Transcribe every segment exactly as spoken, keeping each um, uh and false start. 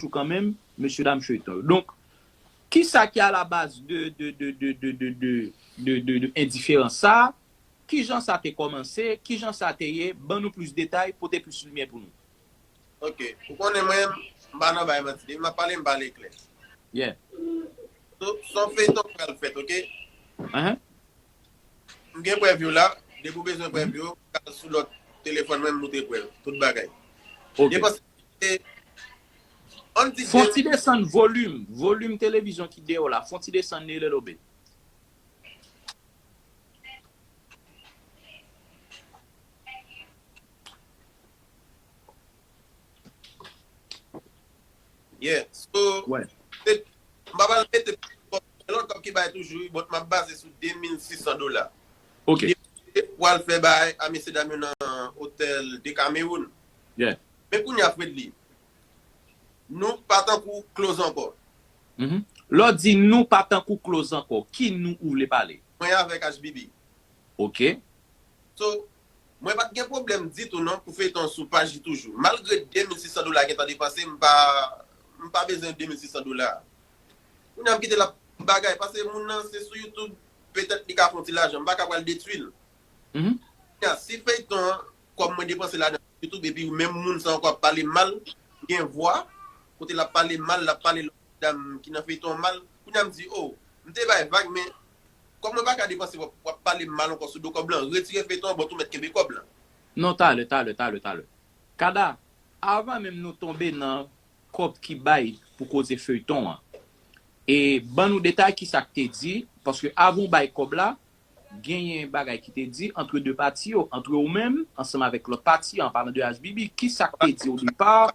toujou kanmenm, mesye dam feyton yo. Donk, kisa ki alabaz de, de, de, de, de, de, de, de, de, de endiferans sa? Kijan sa te kòmanse? Kijan sa te ye? Ban nou plis detay, pote plis limyè pou nou. Ok. Ou konnen mwen, m pa nan bay manti. Depi m ap pale, m pale klè. Yeah. So, se yon feyton k pral fèt, ok? Uh-huh. M gen prèv yo la. Depi w bezwen prèv yo, al sou lòt telefòn mwen, m moutre prèv. Tout bagay. Ok. Depanse. Ann di Fon ti desann volim, volim televizyon ki deyò la. Fon ti desann li lè lobe. Yeah. So, Ouais. M pa pral mete lòt kòb ki bay toujou, wi, but m ap baze sou de mil sis san dola. Ok. Pou al fè bay a mesye dam yo nan otèl de Cameroun. Yeah. Men kounye a, Fredly, nou pa tankou close ankò. Mhm. Lè w di nou pa tankou close ankò, ki nou ou vle pale? Mwen avèk H B B. Ok. So, mwen pa t gen pwoblèm ditou non pou feyton sou paj li toujou. Malgre de mil sis san dola gentan depanse, m pa m pa bezwen de mil sis san dola. Kounye a m kite l ap bagay, paske moun nan se sou YouTube, petèt li ka fè yon ti lajan, m pa ka pral detwi l. Mhm. Kounye a, si feyton an, kòb mwen depanse ladan YouTube, epi menm moun sa ankò ap pale m mal, gen vwa, kote l ap pale m mal, l ap pale lòt dam ki nan feyton an mal, kounye a m di, oh, m te bay vag, men kòm mwen pa ka depanse, w ap, w ap pale m mal ankò sou do kòb lan, retire feyton an, bon, tou mèt kenbe kòb lan. Non, talè, talè, talè, talè. Kada, avan menm nou tonbe nan kòb ki bay pou koze feyton an, e ban nou detay kisa k te di, paske avan w bay kòb la, genyen bagay ki te di antre de pati yo, antre ou menm, ansanm avèk lòt pati an, an palan de H B B, kisa k te di o depa,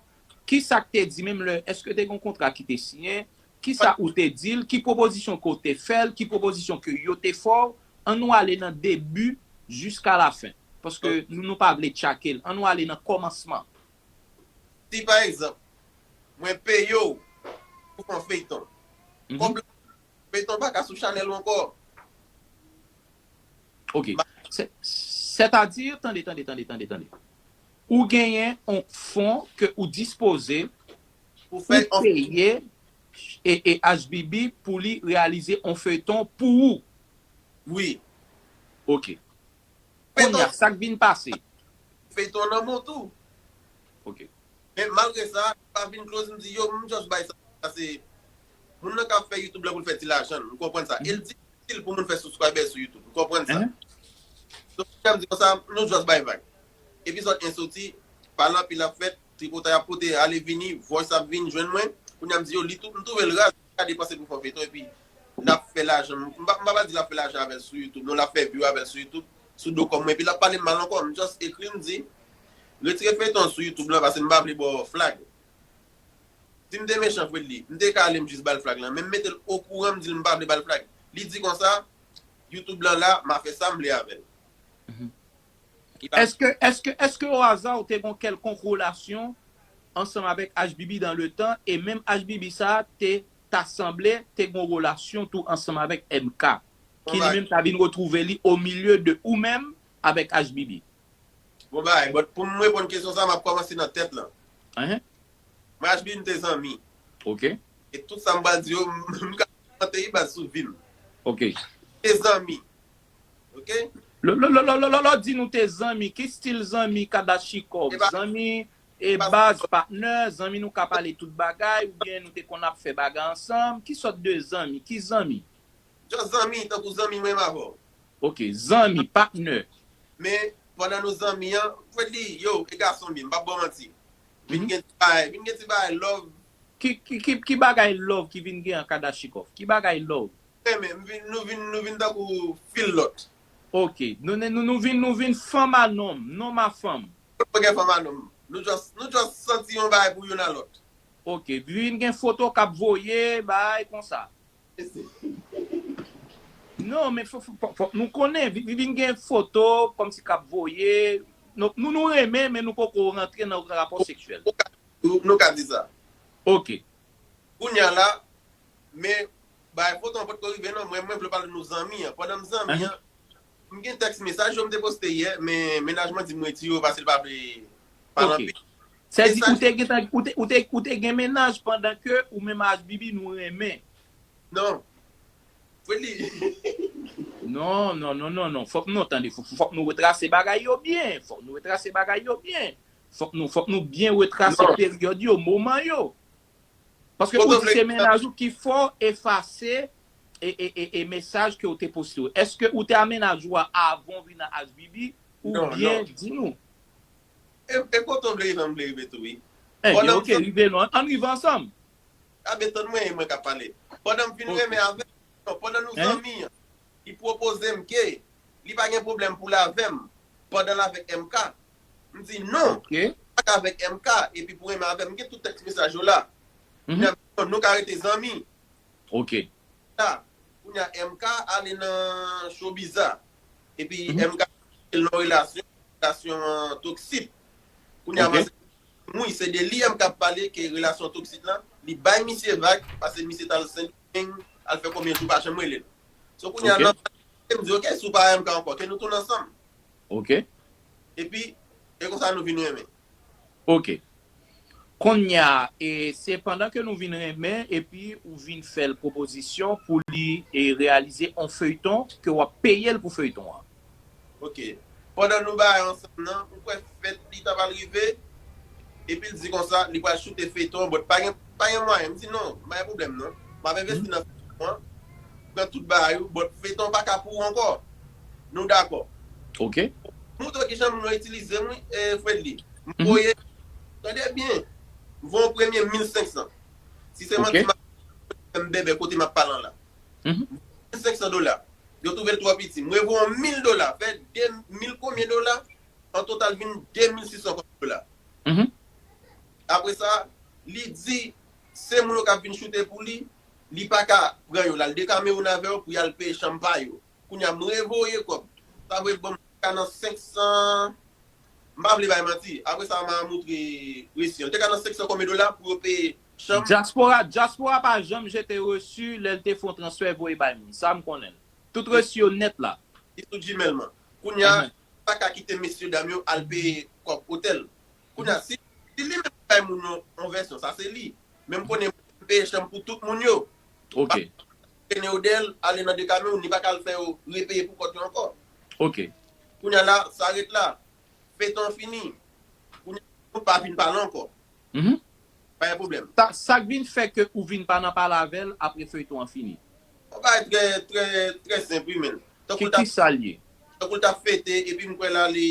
kisa k te di menm lè, èske te gen yon kontra ki te siyen, kisa ou te di l, ki pwopozisyon ke w te fè l, ki pwopozisyon ke yo te fè w, ann nou ale nan debi jiska lafen. Paske nou, nou pa vle tchake l, ann nou ale nan kòmansman. Si pa egzanp, mwen peye w pou fè yon feyton. Kòb la, feyton pa ka sou chanèl ou ankò. Ok. Sè- Sètadi, tande, tande, tande, tande, tande. Ou genyen yon fon ke ou dispoze Pou pou fè yon peye e, e H B B pou li reyalize yon feyton pou ou. Wi. Ok. Kounye a, sa k vin pase? Feyton nan bon tou. Ok. Men malgre sa, pa vin close, m di, yo, m just bay sa. Sa se moun nan k ap fè YouTube la pou l fè ti lajan l. M konprann sa. E l difisil pou moun fè subscriber sou YouTube. M konprann sa. Mhm. Donk, m di konsa, nou just bay vag. Epizòd en soti, pale anpil ap fèt, tripotay ap pote, ale vini, voice ap vin jwenn mwen. Kounye a m di, yo, li tou, m twouve l raz, ka depanse pou fè feyton, epi l ap fè lajan. M pa, m pa pral di l ap fè lajan avè l sou YouTube. Non, l ap fè view avè l sou YouTube, sou do kòb mwen. Epi l ap pale m mal ankò. M just ekri l, m di, retire feyton sou YouTube lan, paske m pa vle ba w flag. Si m te mechan, Fredly, m te ka ale m jis ba l flag lan. Men m mete l okouran, m di l m pa vle ba l flag. Li di konsa, YouTube lan la, m a fè sa m vle avè l. Èske, èske, èske o aza ou te gen kèlkonk relasyon ansanm avèk H B B dans le temps, e menm H B B sa a te ta sanble te gen relasyon tou ansanm avèk M K, ki li menm ta vin retwouve li o milye de ou menm avèk H B B? Bon bagay, but pou m reponn kesyon sa, m ap kòmanse nan tèt lan. Enhen. Mwen H B B m te zanmi. Ok. E tout sa m pral di yo, m ka konte yi baz sou vi m. Ok. Te zanmi. Ok? Lò, lò, lò, lò, lò, lò, lò, di nou te zanmi, ki stil zanmi, Kadachikòv, E ba- zanmi, e baz, patnè, zanmi nou ka pale tout bagay, oubyen nou te konn ap fè bagay ansanm, ki sòt de zanmi, ki zanmi? Just zanmi, tankou zanmi mwen avè w. Ok, zanmi, patnè. Men, pandan nou zanmi an, Fredly, yo, e gason m ye, m p ap ba w manti. Vin gen ti bagay, vin gen ti bagay love. Ki, ki, ki, ki bagay love ki vin gen an Kadachikòv? Ki bagay love? Renmen, m vin, nou vin, nou vin tankou fil lòt. Ok, nou, nou, nou vin, nou vin fanm a nonm, nonm a fanm. Nou gen fanm a nonm. Nou just, nou just santi yon bagay pou youn a lòt. Ok, vin gen foto k ap voye, bay, konsa. Non, men fò, fò, fò, fò nou konnen, vi- vin gen foto kòmsi k ap voye. Nou, nou, nou renmen, men nou poko rantre nan rapò seksyèl. Nou, nou ka di sa. Ok. Kounye a la, men, bay foto an potko rive non, mwen, mwen vle pale nou zanmi an. Pandan m zanmi an, m gen tèks mesaj yo m te poste yè, men mennaj mwen di m retire yo paske l pa vle pale Ok. anpil. Sa di ou te gen tan, ou te, ou te, ou te gen mennaj pandan ke ou menm ak H B B nou renmen. Non. Fredly. Non, non, non, non, non. Fòk nou tande, fòk, fòk nou retrase bagay yo byen. Fòk nou retrase bagay yo byen. Fòk nou, fòk nou byen retrase peryòd yo, moman yo. Paske ou di se mennaj ou ki fè w efase e, e, e, e mesaj ke w te poste yo. Èske ou te a mennaj ou a avan w vin nan H B B? Oubyen, di nou. E, e kote w vle rive, m vle rive tou, wi. Ebyen, ok, rive non. Ann rive ansanm. A ben, tann mwen, e mwen k ap pale. Pandan m fin renmen avè l, non, pandan nou zanmi an, li pwopoze m ke li pa gen pwoblèm pou l avè m pandan l avèk M K. M di non, pa ka avèk M K, epi pou renmen avè m, m gen tout tèks mesaj yo la. M di non, nou ka rete zanmi. Ok. La, kounye a M K ale nan showbiz la. Epi M K al nan relasyon, relasyon toksik. Kounye a mwen, se de li M K ap pale ke relasyon toksik lan, li bay misye vag, paske misye t al Sendomeng, al fè konbyen jou pa janm rele l. So kounye a nan m di ok, si w pa M K ankò, ke nou tounen ansanm. Ok. Epi, e konsa nou vin renmen. Ok. Kounye a, e se pandan ke nou vin renmen, epi ou vin fè l pwopozisyon pou li e reyalize on feyton ke w ap peye l pou feyton an. Ok. Pandan nou bay ansanm nan, ou kwè fèt li ta pral rive, epi l di konsa, li pral choute feyton an, but pa gen, pa gen mwayen. M di non, pa gen pwoblèm non. M ap envesti nan feyton an, pran tout bagay ou, but feyton an pa ka pou ou ankò. Nou dakò. Ok. Moutre w kijan moun yo itilize m, wi, e, Fredly. M voye, tande byen, m voye yon premye mil senk san. Si se manti, m ap fè m bèbè kote m ap pale an la. Mil senk san dola. Yo twouve l twò piti. M revoye yon mil dola, fè de mil konbyen dola? An total vin de mil sis san konbyen dola. Apre sa, li di, se moun yo k ap vin choute pou li, li pa ka pran yo. L al dekamewoun avè yo pou y al peye chanm pa yo. Kounye a, m revoye kòb. Sa vle ban m ka nan senk san, m pa vle bay manti. Apre sa, m a moutre resi an. Te ka nan senk san konbyen dola pou yo peye chanm. Dyaspora, dyaspora pa janm jete resi lè l te fè yon transfè voye bay moun. Sa m konnen l. Tout resi yo nèt la. Li sou Gmail mwen. Kounye a, pa ka kite mesye dam yo al peye kòb otèl. Kounye a, si, si li menm bay moun yo yon vèsyon, sa se li. Men m konnen m peye chanm pou tout moun yo. Ok. Kene Odèl, ale nan Dekamewoun, li pa ka al fè yo repeye pou kòt yo ankò. Ok. Kounye a la, sa ret la. Feyton an fini. Kounye a, nou pa vin pale ankò. Pa gen pwoblèm. Sa, sa k vin fè ke ou vin pa nan pale avè l apre feyton an fini? Yon bagay trè, trè, trè senp, wi, menn. Tankou l t ap, ki sa l ye? Tankou l t ap fete, epi m kwè l ale,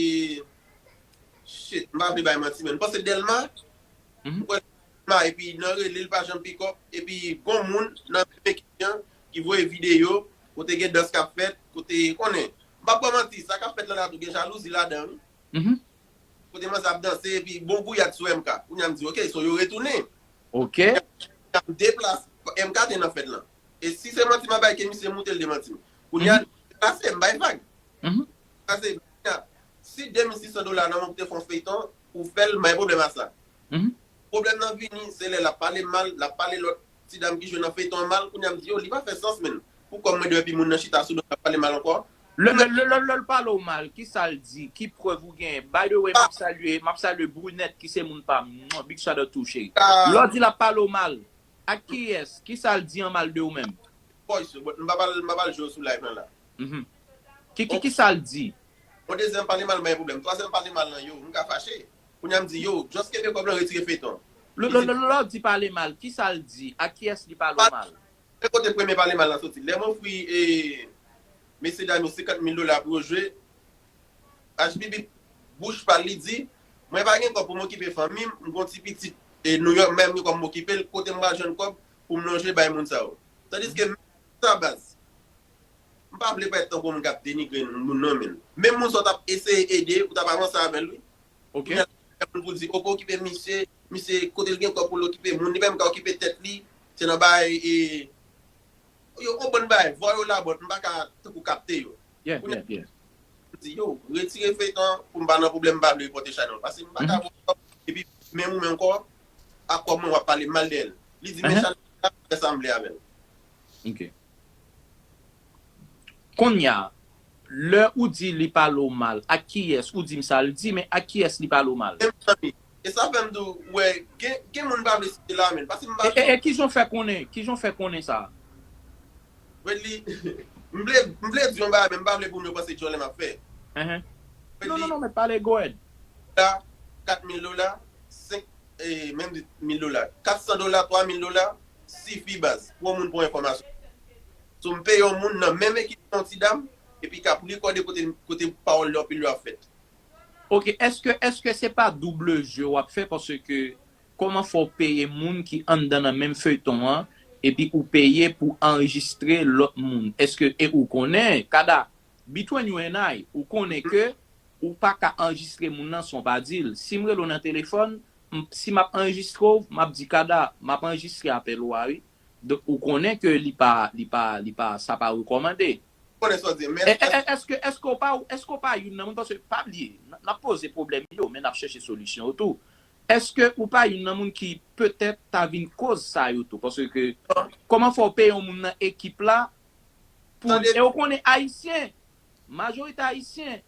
shit, m pa vle bay manti, menn. M panse Dèlma, m kwè Dèlma, epi nan rele l pa janm pikòp, epi gon moun nan menm ekip lan ki voye videyo, kote gen dans k ap fèt, kote, konnen. M p ap ba w manti, sa k ap fèt lan la tou gen jalouzi ladan, wi. Kote manzè ap danse, epi bon gouyad sou M K. Kounye a m di, ok, so yo retounen. Ok. M deplase, M K te nan fèt lan. E si se manti m ap bay ke misye moute l demanti m. Kounye a, deplase, m bay vag. Deplase, kounye a, si de mil sis san dola nan men w pou te fè yon feyton, ou fè l, m pa gen pwoblèm a sa. Pwoblèm nan vini, se lè l ap pale mal, l ap pale lòt ti dam ki jwe nan feyton an mal, kounye a m di, yo, li pa fè sans, menn. Pou kòm mwen depi moun nan chita sou do m ap pale mal ankò. Lè, lè, lè, lè, lè l pale w mal, ki sa l di? Ki prèv ou genyen? By the way, m ap salye, m ap salye Brunette ki se moun pa m. Big shout out to cheri. Lè w di l ap pale w mal, ak kiyès? Ki sa l di an mal de ou menm? Boy, so, but m pa pral, m pa pral jwe w sou live lan la. Ki, ki, ki sa l di? Yon dezyèm pale mal, m pa gen pwoblèm. Twazyèm pale mal lan, yo, m ka fache. Kounye a m di, yo, just kenbe kòb lan, retire feyton. Lè, lè, lè, lè w di pale mal, ki sa l di? Ak kiyès li pale w mal? Men kote premye pale mal lan soti. Lè m ofri e, mesye dam yo senkant mil dola pou yo jwe, H B B bouch pa l, li di, mwen pa gen kòb pou m okipe fanmi m, m gon ti pitit e Nouyòk, m pa menm gen kòb m okipe l, kote m pral jwenn kòb pou m lonje bay moun sa yo? Tandiske menm sa baz, m pa vle parèt tankou moun k ap denigre moun non, menn. Menm moun sa w t ap eseye ede, ou t ap avanse avè l, wi. Ok. Kounye a, moun pou di, ok, okipe misye, misye, kote l gen kòb pou l okipe moun, li pa menm ka okipe tèt li, se nan bagay, e, yo, yon bann bagay, vwa yo la, but m pa ka tankou kapte yo. Yeah, yeah, yeah. M di, yo, retire feyton an, pou m pa nan pwoblèm, m pa vle pòte chanèl. Paske m pa ka voye kòb, epi menm ou menm ankò, ak kòb mwen, w ap pale mal dèyè l. Li di, men chanèl la, fè sa m vle avè l. Ok. Kounye a, lè ou di li pale w mal, ak kiyès? Ou di m sa l di, men ak kiyès li pale w mal? Menm zanmi. E sa fè m di w, wè, gen, gen moun m pa vle site la, men. Paske m pa E, e, e kijan w fè konnen? Kijan w fè konnen sa? Fredly, m vle, m vle di yon bagay, men m pa vle pou moun yo panse djòlè m ap fè. Ehe. Non, non, Fredly, non, men pale, go ahead. la, kat mil dola, senk, e, menm di mil dola, kat san dola, twa mil dola, sifi baz, pou yon moun pran enfòmasyon. So, m peye yon moun nan menm ekip yon ti dam, epi k ap rekòde kote, kote pawòl anpil yo ap fèt. Ok, èske, èske se pa double jeu w ap fè? Paske kòman fè w peye moun ki anndan nan menm feyton an, epi ou peye pou anrejistre lòt moun? Èske, e ou konnen, Kada, between you and I, ou konnen ke ou pa ka anrejistre moun nan san w pa di l. Si m rele w nan telefòn, m- si m ap anrejistre w, m ap di, Kada, m ap anrejistre apèl ou a, wi. Donk, ou konnen ke li pa, li pa, li pa, sa pa rekòmande. Konnen sa w di, men E- e- e- Èske, èske w pa, èske w pa youn nan moun, paske pa bliye, n- n ap poze pwoblèm yo, men n ap chèche solisyon yo tou. Èske ou pa youn nan moun ki petèt ta vin koz sa yo tou? Paske kòman fè w peye yon moun nan ekip la pou, Tande. E w konnen Ayisyen, majorite Ayisyen,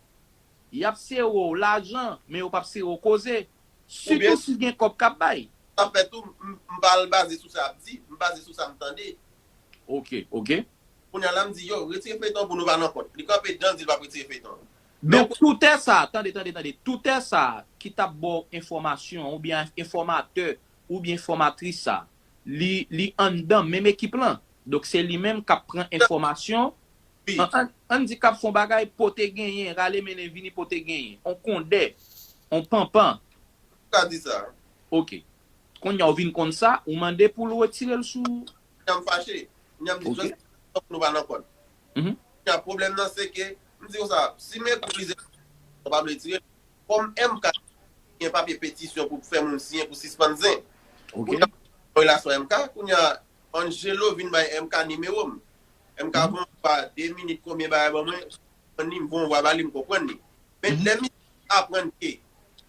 y ap sere w lajan, men yo p ap sere w koze. Oubyen- Sitou si gen kòb k ap bay. Sa fè tou, m- m pa al baze sou sa ap di, m baze sou sa m tande. Ok, ok. Kounye a la, m di, yo, retire feyton pou nou pa nan kont. Li kanpe dan, di l p ap retire feyton. Donk, toutè sa, tande, tande, tande, toutè sa ki t ap ba w enfòmasyon, oubyen enfòmatè, oubyen enfòmatris sa, li, li anndan menm ekip lan. Donk, se li menm k ap pran enfòmasyon. Wi. An, an, ann di k ap fè yon bagay, pote genyen, rale mennen vini, pote genyen. On kondè, on panpan. Ou ka di sa. Ok. Kounye a, ou vin konn sa, ou mande pou l retire l sou. Kounye a m fache. Kounye a m di, Ok. "Jòs, fòk nou pa nan kòn." Mhm. Kounye a pwoblèm nan, se ke, m di konsa, si men pou plizyè, ou pa vle retire. Kòm M K gen papye petisyon pou fè moun siyen pou sispann zen. Ok. Kounye a, relasyon M K, kounye a, Angelo vin bay M K nimewo m. M K Mhm. pran pa de minit, konbyen bagay ban mwen, konprann li, m voye yon vwa ba li, m konprann li. Men Mhm. lè misye aprann ke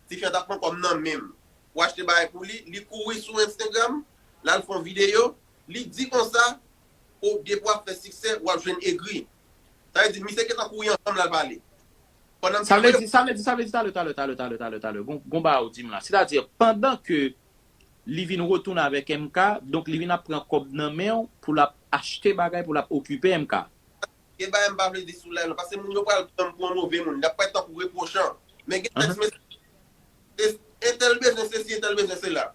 tifi an t ap pran kòb nan men m pou achte bagay pou li, li kouri sou Instagram, l al fè yon videyo, li di konsa, o, depi w ap fè siksè, w ap jwenn egri. Sa vle di, misye gentan kouri anvan m l al pale. Pandan m Sa vle te di, sa vle di, sa vle di, talè, talè, talè, talè, talè, talè. Gon, gon bagay ou di m la. Sètadi, pandan ke li vin retounen avèk M K, donk li vin ap pran kòb nan men w pou l ap achte bagay, pou l ap okipe M K. Gen bagay m pa vle di sou live la, paske moun yo pral pran m pou yon move moun, y ap parèt tankou repwochan. Men gen Ahan. tèks mesaj, e, entèl bezwen sesi, entèl bezwen sela.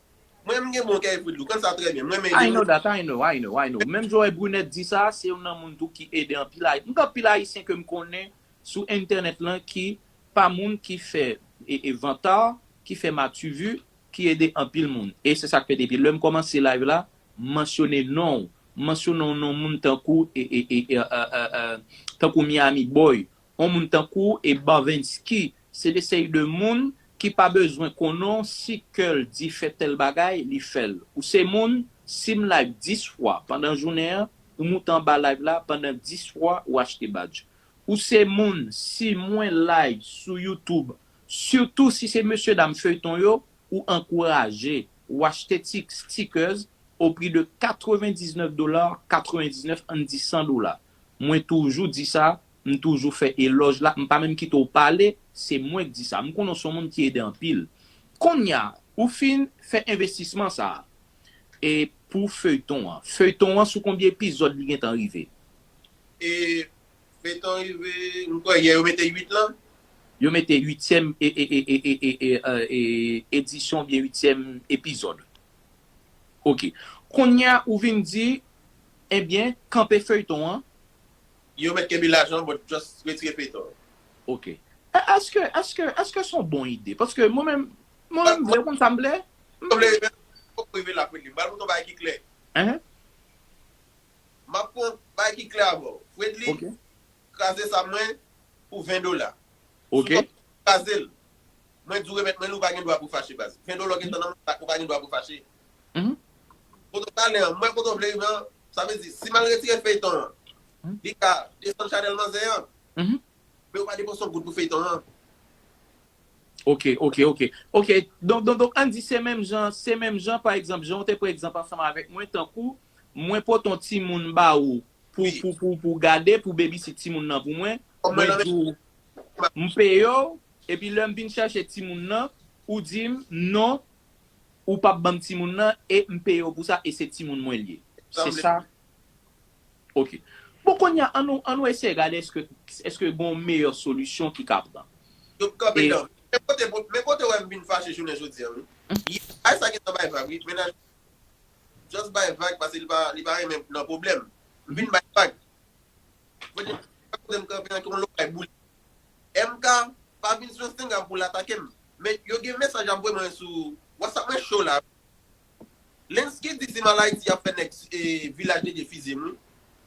Mwen, m gen bon kè Fredly, ou konn sa trè byen. Mwen, men I know that, I know, I know, I know. Menm jan Brunette di sa, se youn nan moun tou ki ede anpil Ayisyen. M gen anpil Ayisyen ke m konnen sou entènèt lan ki pa moun ki fè e, e vantard, ki fè mativu, ki ede anpil moun. E se sa k fè depi lè m kòmanse live la, m mansyone non w, m mansyone non moun tankou e, e, e, e, e, e, e, tankou Miami Boy, on moun tankou e Bavenski, se de seri de moun ki pa bezwen konnen w, si kè l di fè tèl bagay, li fè l. Ou se moun, si m live dis fwa pandan jounen an, ou moute anba live la pandan dis fwa, ou achte badge. Ou se moun, si mwen live sou YouTube, sitou si se mesye dam feyton yo, ou ankouraje, ou achte ti stickers o pri de katrevendiznèf dola, katrevendiznèf, ann di san dola. Mwen toujou di sa, m toujou fè elòj la, m pa menm kite w pale, se mwen k di sa. M konnen w se yon moun ki ede anpil. Kounye a, ou fin fè envestisman sa a, e pou feyton an. Feyton an sou konbyen epizòd li gentan rive? E feyton rive, m kwè yè yo mete uit lan. Yo mete uityèm e, e, e, e, e, e, e, e, edisyon oubyen uityèm epizòd. Ok. Kounye a, ou vin di, ebyen, kanpe feyton an. Yo mèt kenbe lajan, but just retire feyton an. Ok. E- Èske, èske, èske se yon bon ide? Paske mwen menm, mwen menm, vle konn sa m vle. Mwen vle rive, fòk rive la, Fredly. M pral montre yon bagay ki klè. Hein? M ap pran bagay ki klè avè w. Fredly, Ok. kraze sa mwen pou ven dola. Ok. Si w pa kraze l, mwen di w remèt mwen li, ou pa gen dwa pou fache, baz. Ven dola w gentan nan men, ou pa gen dwa pou fache. Mhm. Kote w prale an, mwen kote w vle rive an, sa vle di, si m al retire feyton an, Mhm. li ka desann chanèl manzè an, Mhm. men ou pa depanse yon goud pou feyton an. Ok, ok, ok. Ok, donk, donk, donk, ann di se menm jan, se menm jan, pa egzanp, jan w te pran egzanp ansanm avèk mwen, tankou, mwen pote yon timoun ba ou pou, Wi. Pou, pou, pou gade, pou babysit timoun nan pou mwen, Kòm mwen mwen nan di w, m peye w, epi lè m vin chèche timoun nan, Ou di m non, ou p ap ban m timoun nan, e m peye w pou sa, e se timoun mwen l ye. Se sa? Ok. Bon, kounye a, an nou, an nou eseye gade èske, èske gen yon meyè solisyon ki ka pran. Yo kanpe dan. Men kote, men kote wè m vin fache jounen jodi a, wi. Ay sa gentan bay vag, wi. Mennaj just bay vag paske li pa, li pa renmen nan pwoblèm. M vin bay vag. Kote m kanpe an ki yon lòt bay boule. M K pa vin sou Instagram pou l atake m. Men yo gen mesaj y ap voye mwen sou WhatsApp mwen cho la. Lensky di si m al Ayiti y ap fè nèg e, Vilaj de Dye fiziye m wi.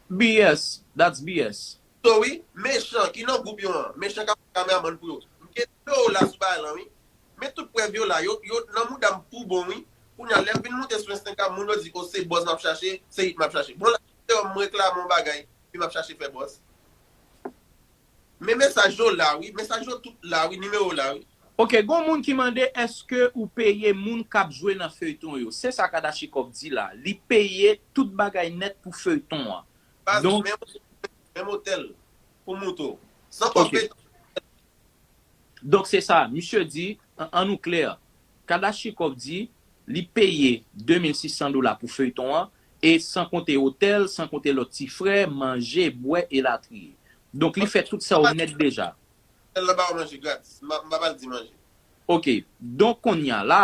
B S, that's B S. So wi, mechan ki nan gwoup yo an, mechan k ap fè kameramann pou yo. M gen nimewo w la sou bagay lan wi. Men tout prèv yo la, yo, yo nan mouda m pou bon wi. Kounye a lè m vin moute sou Instagram, moun yo di o se buzz m ap chache, se hit m ap chache. Bon la, m reklame yon bagay, epi m ap chache fè buzz. Men mesaj yo la wi, mesaj yo tout la wi, nimewo la wi. Ok, gon moun ki mande èske ou peye moun k ap jwe nan feyton yo. Se sa Kadachikòv di la. Li peye tout bagay nèt pou feyton an. Baz, Donk, menm, menm otèl pou moute w. San kòb feyton. Donk se sa, misye di, an, an nou klè, Kadachikòv di, li peye de mil sis san dola pou feyton an, e san konte otèl, san konte lòt ti frè, manje, bwè, elatriye. Donk li fè tout sa yo nèt deja. Otèl la ba w manje gratis. M pa, m pa pral di manje. Ok, donk kounye a la,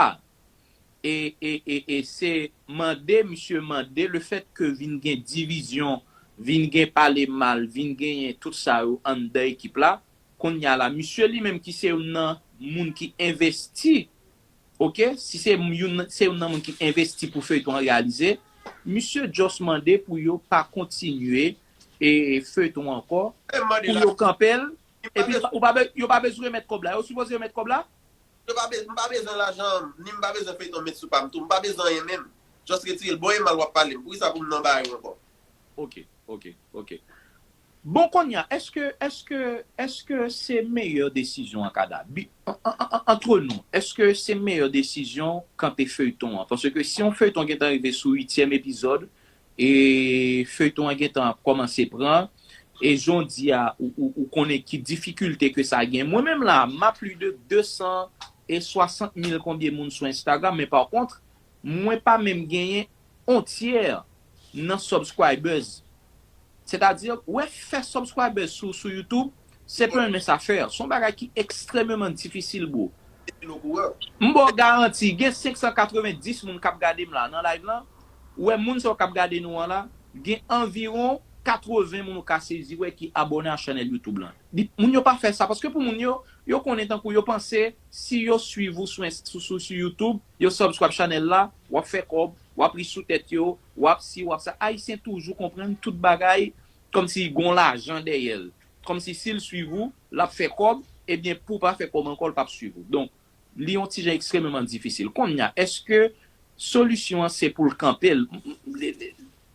e, e, e, e se mande, misye mande, lefètke vin gen divizyon, vin gen pale mal, vin genyen tout sa yo anndan ekip la, kounye a la, misye li menm ki se youn nan moun ki envesti, ok, si se youn, se youn nan moun ki envesti pou feyton an reyalize, misye just mande pou yo pa kontinye e feyton an ankò, pou yo kanpe l, epi ou pa, yo pa bezwen remèt kòb la, yo sipoze remèt kòb la? Yo pa, be, m pa bezwen lajan, ni m pa bezwen feyton met sou pa m tou, m pa bezwen anyen menm. Just retire l, bon e mal w ap pale m, poukisa pou m nan bagay ou ankò? Ok, ok, ok. Bon, kounye a, èske, èske, èske se meyè desizyon an Kada? Bi, an, an, an, antre nou, èske se meyè desizyon kanpe feyton an? Paske si yon feyton gentan rive sou uityèm epizòd, e feyton an gentan ap kòmanse pran, e jan w di a, ou, ou, ou konnen ki difikilte ke sa gen. Mwen menm la, m a plis de de san e swasant mil konbyen moun sou Instagram, men pa kont, mwen pa menm genyen on tyè nan subscribers. Sètadi, wè fè subscribers sou, sou YouTube, se pa yon mens afè. Se yon bagay ki ekstrèmeman difisil, bro. M ba w garanti, gen senk san katrevenndis moun k ap gade m la nan live lan. Ou wè moun sa yo k ap gade nou an la, gen anviwon katreven moun ou ka sezi wè ki abòne a chanèl YouTube lan. Moun yo pa fè sa, paske pou moun yo, yo konnen tankou yo panse si yo swiv ou sou, sou, sou, sou YouTube, yo subscribe chanèl la, w ap fè kòb, w ap ri sou tèt yo, w ap si, w ap sa. Ayisyen toujou konprann tout bagay kòmsi gon lajan dèyè l. Kòmsi si l swiv ou, l ap fè kòb, ebyen pou w pa fè kòb ankò, l p ap swiv ou. Donk, li yon ti jan ekstrèmeman difisil. Kounye a, èske solisyon an se pou l kanpe l?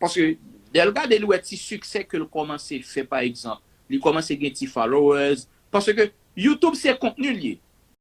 Paske lè l gade, li wè ti siksè ke l kòmanse fè, pa egzanp, li kòmanse gen ti followers. Paske YouTube se kontni l ye.